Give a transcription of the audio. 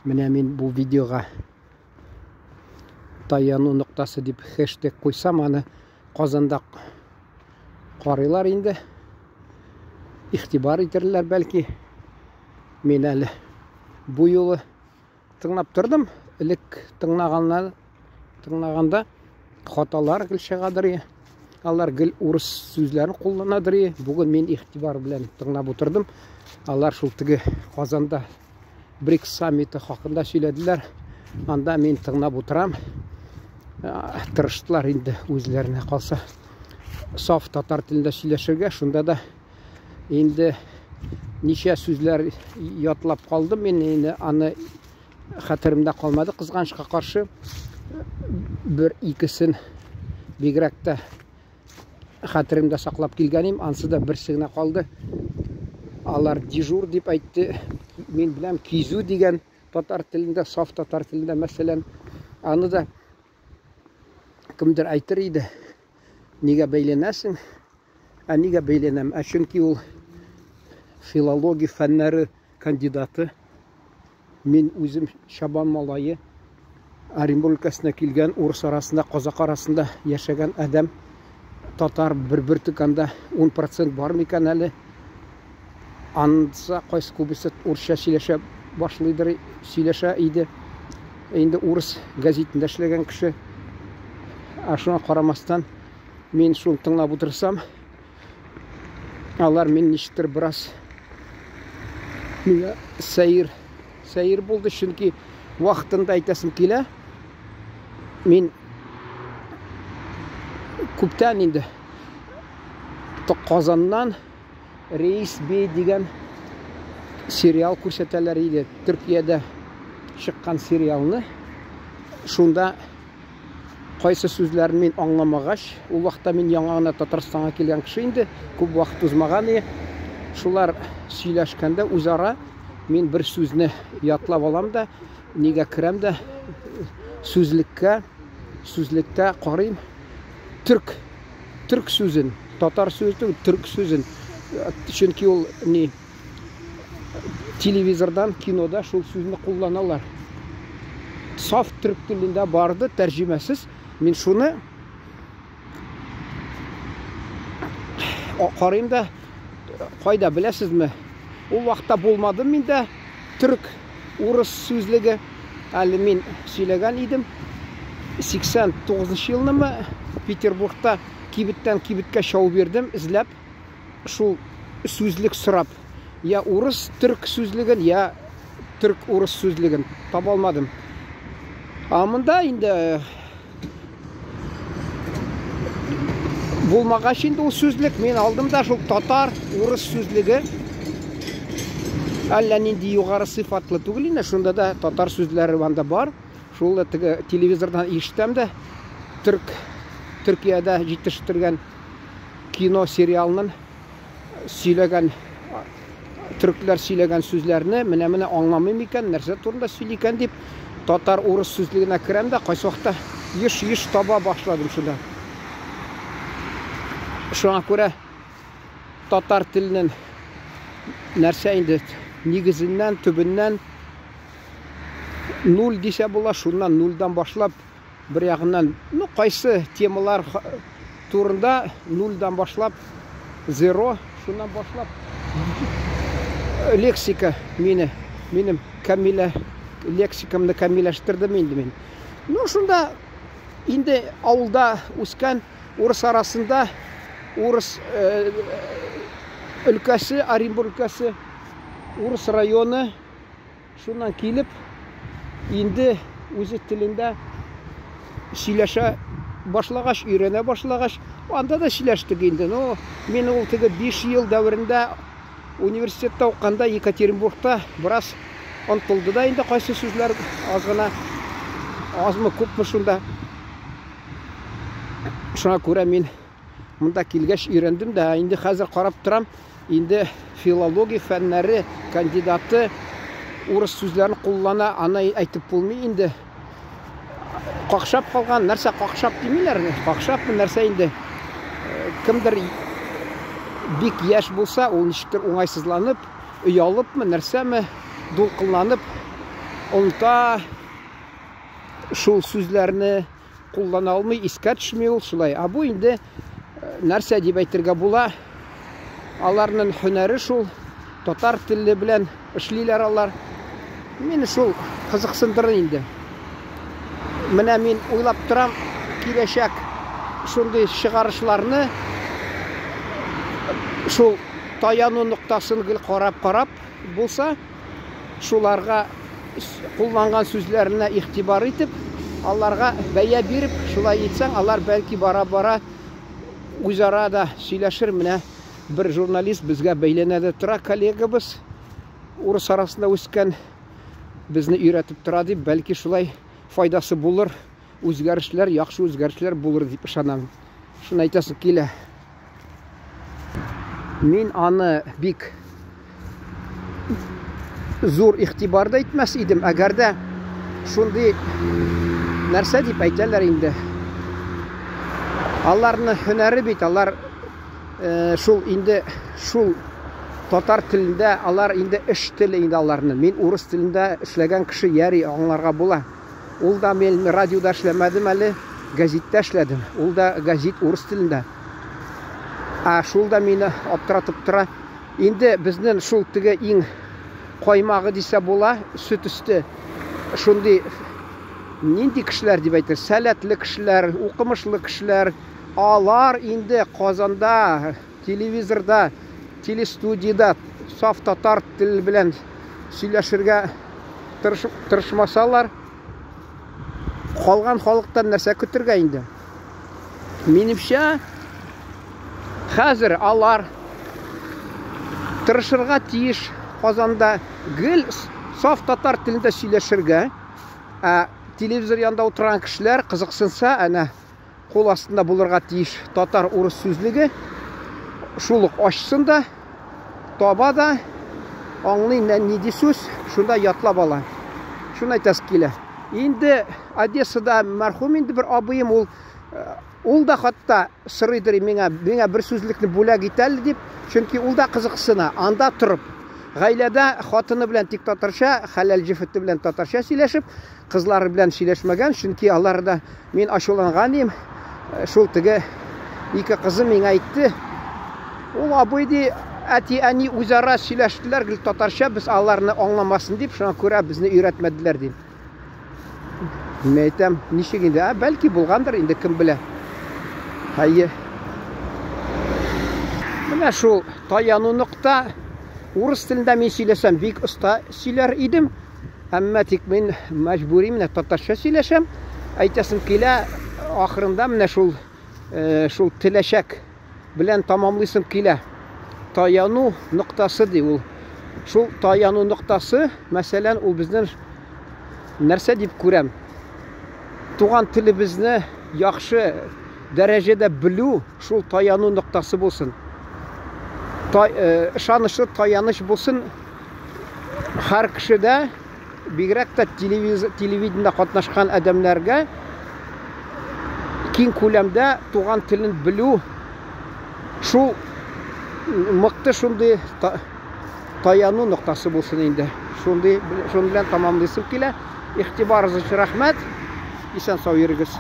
Менә мин бу видеога таяну ноктасы дип хэштег куйсам, аны Казанда карыйлар инде. Игътибар итерләр бәлки. Мин әле бу юлы тыңлап тордым. Элек тыңлаганнар, тыңлаганда хаталар гел чыгадыр. Алар гел урыс сүзләрен кулланадыр. Бүген мин игътибар белән тыңлап утырдым. Алар шул теге Казанда БРИКС саммиты хакында сөйләделәр. Анда мин тыңлап утырам. Тырыштылар инде үзләренә калса саф татар телендә сөйләшергә. Шунда да инде ничә сүзләр ятлап калдым мин инде аны хәтеремдә калмады кызганычка каршы. Бер икесен бигрәк тә хәтеремдә саклап килгәнем, ансы да берсе генә калды. Алар дежур дип әйтте. Мин беләм, кизү дигән татар телендә, саф татар телендә, мәсәлән, аны да кемдер әйтер иде. Нигә бәйләнәсең? Ә нигә бәйләнәм? Ә чөнки ул филология фәннәре кандидаты. Мин үзем чабан малае, Оренбург өлкәсенә килгән, урыс арасында, казак арасында яшәгән адәм. Татар бер бөртек анда 10% бар микән әле? Анса кайсы күбесе урысча сөйләшә башлыйдыр, сөйләшә иде. Инде урыс гәзитендә эшләгән кеше. Ә шуңа карамастан, мин шуны тыңлап утырсам, алар мин ничектер бераз миңа сәер, сәер булды, чөнки вакытында әйтәсем килә. Мин күптән инде Казаннан Рейс Бей дигән сериал күрсәтәләр иде. Төркиядә чыккан сериалны. Шунда кайсы сүзләрен мин аңламагач, ул вакытта мин яңа гына Татарстанга килгән кеше инде, күп вакыт узмаган иде. Шулар сөйләшкәндә үзара мин бер сүзне ятлап алам да, нигә керәм дә сүзлеккә, сүзлектә карыйм. Төрк, төрк сүзен, татар сүзе түгел, төрк сүзен. Чөнки ул ни телевизордан, кинода шул сүзне кулланалар. Саф төрк телендә барды, тәрҗемәсез. Мин шуны карыйм да, кайда беләсезме? Ул вакытта булмады миндә төрк урыс сүзлеге. Әле мин сөйләгән идем. 89 елнымы Петербургта кибеттән кибеткә чабып йөрдем, эзләп шул сүзлек сорап. Я урыс төрк сүзлеген, я төрк урыс сүзлеген таба алмадым. А монда инде булмагач инде ул сүзлек, мин алдым да шул татар урыс сүзлеге. Әллә нинди югары сыйфатлы түгел инде, шунда да татар сүзләре анда бар. Шул да теге телевизордан ишетәм дә, төрк Төркиядә җитештергән кино сериалның сөйләгән төркләр сөйләгән сүзләрне менә-менә аңламыйм икән, нәрсә турында сөйли икән дип, татар урыс сүзлегенә керәм дә, кайсы вакытта еш-еш таба башладым шунда. Шуңа күрә татар теленең нәрсә инде нигезеннән, төбеннән нуль дисә була, шуннан нульдан башлап бер ягыннан, ну, кайсы темалар турында нульдан башлап, зеро, шуннан башлап лексика мине, минем камилә лексикамны камиләштердем инде мин. Ну, шунда инде авылда үскән урыс арасында урыс өлкәсе, Оренбург өлкәсе, урыс районы, шуннан килеп, инде үзе телендә сөйләшә башлагач, өйрәнә башлагач, анда да сөйләштек инде. Ну, мин ул теге 5 ел дәверендә университетта укыганда Екатеринбургта бераз онтылды да инде кайсы сүзләр аз гына, азмы, күпме шунда. Шуңа күрә мин монда килгәч өйрәндем дә, инде хәзер карап торам, инде филология фәннәре кандидаты урыс сүзләрен куллана, аны әйтеп булмый инде. Какшап калган, нәрсә какшап димиләр, какшапмы нәрсә инде. Кемдер бик яшь булса, ул ничектер уңайсызланып, оялыпмы, нәрсәме, дулкынланып Оныта шул сүзләрне куллана алмый, искә төшми ул шулай. Ә бу инде нәрсә дип әйтергә була? Аларның һөнәре шул, татар теле белән эшлиләр алар. Мине шул кызыксындырды инде. Менә мин уйлап торам, киләчәк шундый чыгарышларны шул таяну ноктасын гел карап-карап булса, шуларга кулланган сүзләренә игътибар итеп, аларга бәя биреп, шулай итсәң, алар бәлки бара-бара үзара да сөйләшер. Менә бер журналист безгә бәйләнә дә тора, коллегабыз, урыс арасында үскән, безне өйрәтеп тора дип, бәлки шулай файдасы булыр, үзгәрешләр, яхшы үзгәрешләр булыр дип ышанам. Шуны әйтәсем килә. Мин аны бик зур игътибар да итмәс идем, әгәр дә шундый нәрсә дип әйтәләр инде. Аларның һөнәре бит, алар э, шул инде шул татар телендә алар инде эш теле инде аларны. Мин урыс телендә эшләгән кеше яри аңларга була. Ул да мин радиода эшләмәдем әле, гәзиттә эшләдем. Ул да гәзит урыс телендә. Ә шул да мине аптыратып тора. Инде безнең шул теге иң каймагы дисә була, сөт өсте. Шундый нинди кешеләр дип әйтер, сәләтле кешеләр, укымышлы кешеләр. Алар инде Казанда, телевизорда, телестудиядә саф татар теле белән сөйләшергә тырышып тырышмасалар, калган халыктан нәрсә көтергә инде? Минемчә, хәзер алар тырышырга тиеш Казанда гел саф татар телендә сөйләшергә, ә телевизор янында утырган кешеләр кызыксынса, әнә кул астында булырга тиеш татар-урыс сүзлеге. Шул ук ачсын да, таба да, аңлый нинди сүз, шунда ятлап ала. Шуны әйтәсе килә. Инде Одессада мәрхүм инде бер абыем ул э, ул да хатта сорыйдыр миңа, миңа бер сүзлекне бүләк ит әле дип, чөнки ул да кызыксына. Анда торып, гаиләдә хатыны белән тик татарча, хәләл җефете белән татарча сөйләшеп, Кызлары белән сөйләшмәгән, чөнки алар да мин ачуланган идем. Э, шул теге ике кызы миңа әйтте. Ул абый ди, әти-әни үзара сөйләштеләр гел татарча, без аларны аңламасын дип, шуңа күрә безне өйрәтмәделәр ди. Мин әйтәм, ничек инде? Ә, бәлки булгандыр инде, кем белә. Әйе. Менә шул таяну нокта. Урыс телендә мин сөйләсәм, бик оста сөйләр идем. Әмма тик мин мәҗбүри менә татарча сөйләшәм. Әйтәсем килә, ахырында менә шул э, шул теләчәк белән тамамлыйсым килә. Таяну ноктасы ди ул. Шул таяну ноктасы, мәсәлән, ул безнең нәрсә дип күрәм? Туган телебезне яхшы дәрәҗәдә белү шул таяну ноктасы булсын. Та, э, ышанычлы таяныч булсын. Һәр кешедә, бигрәк тә телевидениедә катнашкан адәмнәргә киң күләмдә туган телен белү шул мыкты шундый таяну ноктасы булсын инде. Шундый шуның белән тамамлыйсым килә. Игътибарыгыз өчен рәхмәт. Исән сау йөрегез.